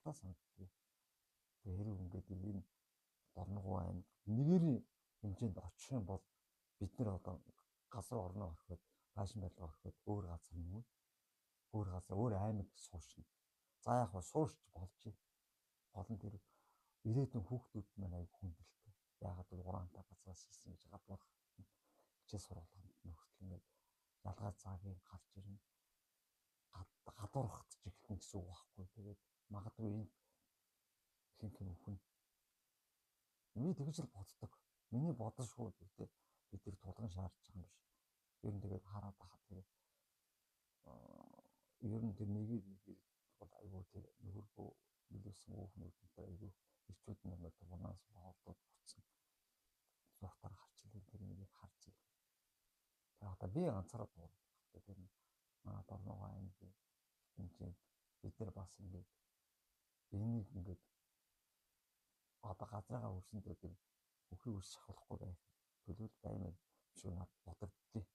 надад санагддаг. Тэгээ хэрэг ингээд энэ Дорногов аймаг нэгэрийн хэмжээнд очих юм бол бид нар одоо газар орноо орхиод байшин барилга орхиод өөр газар нүүн. Өөр газар, өөр аймаг суушна. За яг хаа суушч болж байна. Гол нь тэр ирээдүйн хүүхдүүд маань аяг хүндрэлтэй. Яагаад гэвэл ураантай базгаас хийсэн гэж гадуурх хичээл сургалтанд нь хүртэл ингээд ялгаа заагийн гарч ирнэ. Гадуурхах ч эхэлнэ гэсэн үг байхгүй. Тэгээд магадгүй энд ихэнх нь үхэн. Би тэгж л боддог. Миний бодол шүү гэхдээ би тэр тулган шаардж байгаа юм биш. Ер нь тэгээд хараад байхад тэгээд ер нь тэр нэгээр нэгээр бол айгүй тэр нөхөргөө нөлөөсөн хүүхнүүд энэ айгүй ирчүүд нь ингээд унаас хоолдоод буцсан зургатаар гарч илээ, тэр нэгийг харж илээ. Тэгээ одоо би ганцаараа дуурайх хэрэгтэй. Тэр манай Дорногов аймгийн хэмжээнд бид нар бас ингээд энийг ингээд одоо газрыгаа өрсөндөө тэр бүхий үс шахуулахгүй байх төлөвлөл баймаар юм шиг надад бодогддیں۔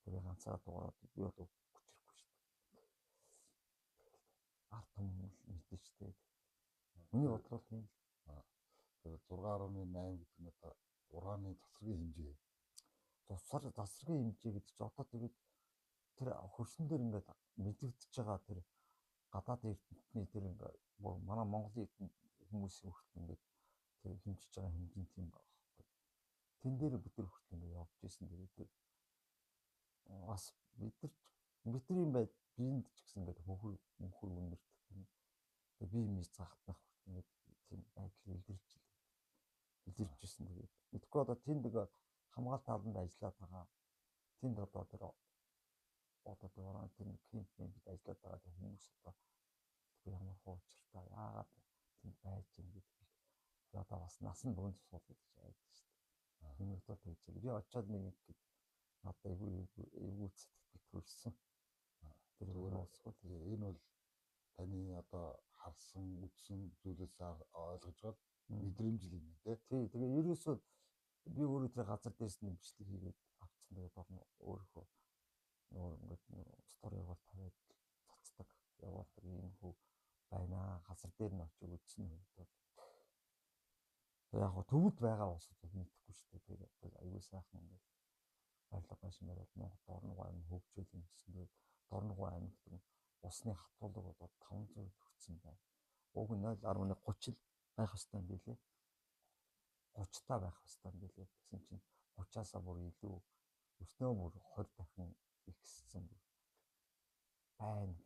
Тэгээ ганцаараа дуурайд би бол хүчрэхгүй шүү дээ. Ард түмэн мэдэн шүү дээ. Миний бодлоор тийм л. Тэр 6.8 гэдэг нь одоо ураны цацрагийн хэмжээ. Цацрагийн хэмжээ гэдэг чинь одоо тэгээд тэр хөрсөн дээр ингээд мэдэгдэж байгаа тэр гадаад эрдэмтний тэр ингээд манай Монголын эрдэмт хүмүүсийн хүртэл ингээд тэр хэмжиж байгаа хэмжээ нь тийм байгаа байхгүй. Тэн дээр бид нар хүртэл ингээд явж исэн. Тэгээд тэр бас бидний байд биеинд ч гэсэн ингээд хөхөр мөхөр үнэрдэг тийм. Тэгээд бие мий загтнах хүртэл ингээд тийм байдал илэрч илээ. Илэрч исэн. Тэгээд мэдгүй одоо тэнд ингээд хамгаалт таланд ажиллаад байгаа. Тэнд одоо тэр одоо тэр тэр кемп бид ажиллаад байгаа тэр хүмүүс одоо мэдгүй ямар хуучиртай яагаад тэнд байж гин гэдгийг би одоо бас насан дунд суулгаж айд шүү дээ. Миний бодлоор тэгж л. Би очиод нэг ингээд надад айгүй эвгүй сэтгэл төрсөн. Тэр уусгүй. Энэ бол таны одоо харсан, үзсэн зүйлээс ойлгож байгаа мэдрэмж л юм байна тий. Тэгээ ерөөсөө би өөрөө тэр газар дээрс нь бичлэг хийгээд авцсан. Тэгээд орно өөрийнхөө нөгөө ингээд сториогоор тавиад цацдаг явуулдаг ийм хүү байна. Газар дээр нь очиж үзсэн хувьд бол тэг яг төвд байгаа улсууд бол мэдэхгүй шүү дээ. Тэр бол аюул сайхан ингээд барилга байшин бариад Монгол Дорногов аймаг хөгжөөл юм гэсэн. Тэгээд Дорногов аймагт усны хатуулга бол 500 хүрсэн байна. Уг нь 0.30 л байх ёстой юм билээ. 30 та байх ёстой юм билээ. Тэгсэн чинь 30-аасаа бүр илүү өснөө бүр 20 дахин ихссэн байна